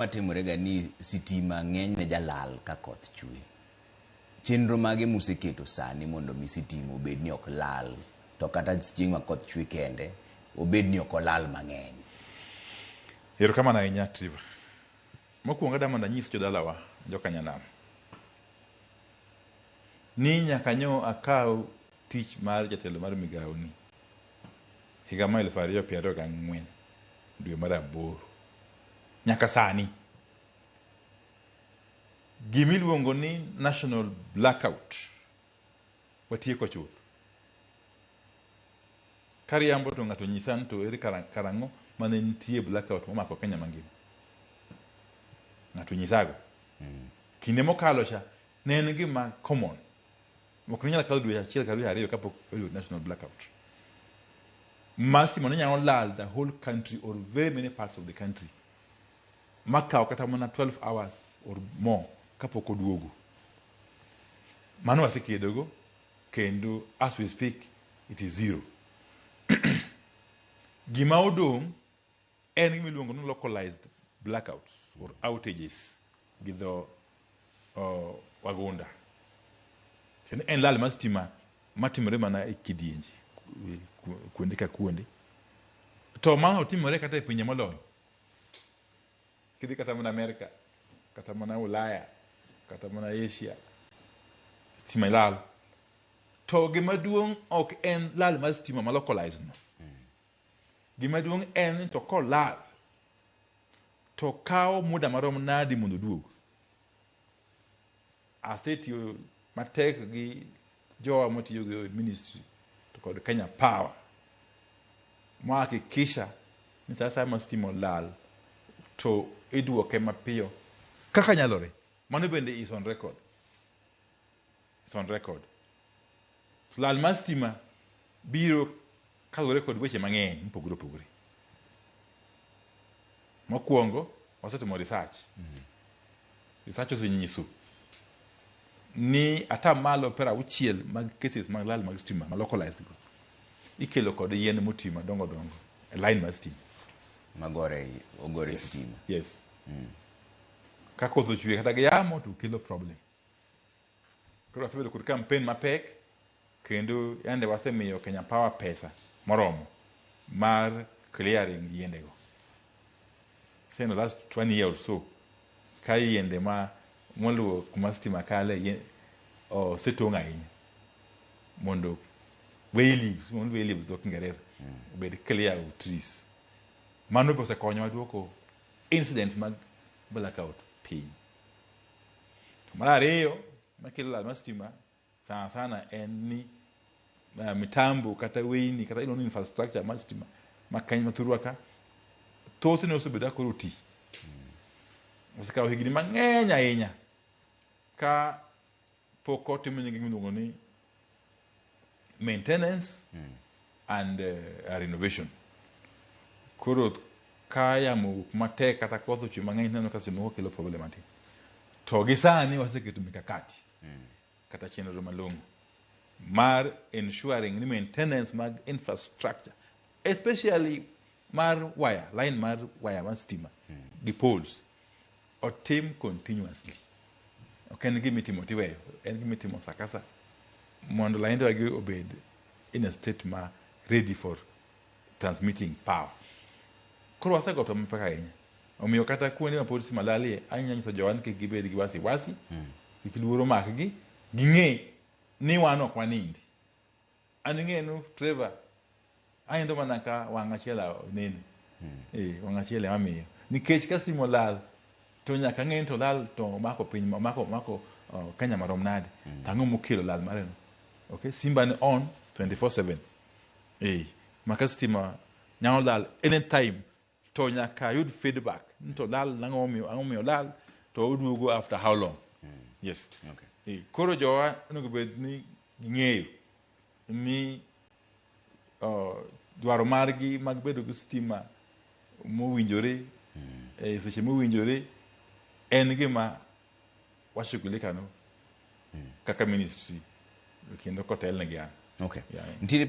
Matimore ga ni sitima ng'eny ne jalal ka koth chwe. Chenro mage museketo sani mondo mi sitima obed ni ok lal to kata chieng' ma koth chwe kende obed ni ok olal mang'eny? Erokamano ahinya, Trevor. Mokwongo adwa mondo anyis jodalawa joka nyanam ni nyaka nyo akaw tich mar jatelo mar migawo ni higa mar 2024 dwe mar aboro nyaka sani gimiluongo ni national blackout watieko chuth. Kariambo to ng'ato nyisa ni to ere karang'o mane nitie blackout momako Kenya mangima. Ng'ato nyisago. Kinde mokalo cha ne en gima common. Ok ne nyal kalo dwe achiel kata dwe ariyo kapok oyudo national blackout. Ma stima ne nyalo lal the whole country or very many parts of the country. Makawo kata mana 12 hours or more kapok oduogo. Mano wasekedogo kendo as we speak it is zero. Gima odong' en gima iluongo ni localized blackouts or outages gi dho wagunda. Kendo en lal mar stima matimore mana e kidienje kuonde ka kuonde. To mano timore kata e pinje molony. Kidhi kata mana Amerika, kata mana Ulaya, kata mana Asia, stima lal. To gima duong' ok en lal mar stima ma localized no. Gima duong' en ni to kolal to kawo muda marom nadi mondo oduog. Asetiyo matek gi jowa matiyo gi ministry to kod Kenya Power ma hakikisha ni sa asaya ma stima olal to iduoke mapiyo kaka nyalore. Mano bende is on record. It's on record. Lal mar stima biro kaluwore kod weche mang'eny mopogore opogore. Mokwongo, wasetimo research. Research osenyiso ni atamalo 60 mag cases mag lal mag stima ma localized go ikelo kod yien moti madongo dongo e line mar stima. Magore ogore sitima. Yes. Ka koth ochwe kata gi yamo to kelo problem. Koro wasebedo kod campaign mapek kendo yande wasemiyo Kenya Power pesa moromo mar clearing yiendego. Say in the last 20 years or so, ka yiende ma moluwo kuma stima kale osetong' ahinya mondo way leaves, mondo way leaves dho Kiingereza obed clear of trees. Mano be osekonyowa duoko incidents mag blackout piny. To mar ariyo makelo lal mar stima sana sana en ni mitambo kata weyni kata iluongo ni infrastructure mar stima ma Kenya ma thurwa ka thothne osebedo ka koro ti. Osekawo higni mang'eny ahinya ka pok otim negi gima iluongo ni maintenance and renovation. Koro ka yamo owuok matek kata koth ochwe mang'eny ineno ka seche moko kelo problem matin. To gi sani waseketo mikakati kata chenro malong'o mar ensuring ni maintenance mag infrastructure especially mar wire, line mar wire mar stima gi poles otim continuously. Ok en gima itimo tiweyo, en gima itimo sa ka sa mondo lainde gi obed in a state ma ready for transmitting power. Koro wasegoto mapek ahinya. Omiyo kata kuonde ma pod stima lalie, anyalo nyiso jowa ni kik gibed gi wasiwasi, kik luoro makgi, ging'e ni wan ok wanindi. An ing'e ni Trevor, anindo mana ka wang' achiel neno. Eh, wang' achiel ema miyo. Nikech ka stima olal, to nyaka ang'e ni to olal to omako piny, omako Kenya marom nade. To ang'o mokelo lal mare no. Okay, simba ni on 24/7. Eh, ma ka stima nyalo lal anytime to nyaka ayud feedback ni to lal nang'o momiyo lal to oduogo after how long. Yes. Okay. Eh, koro jowa onego bed ni ging'eyo ni dwaro margi mag bedo gi stima mowinjore e seche mowinjore en gima washughulika no kaka ministry kendo kotelne gi an. Okay. Yeah. Nitiere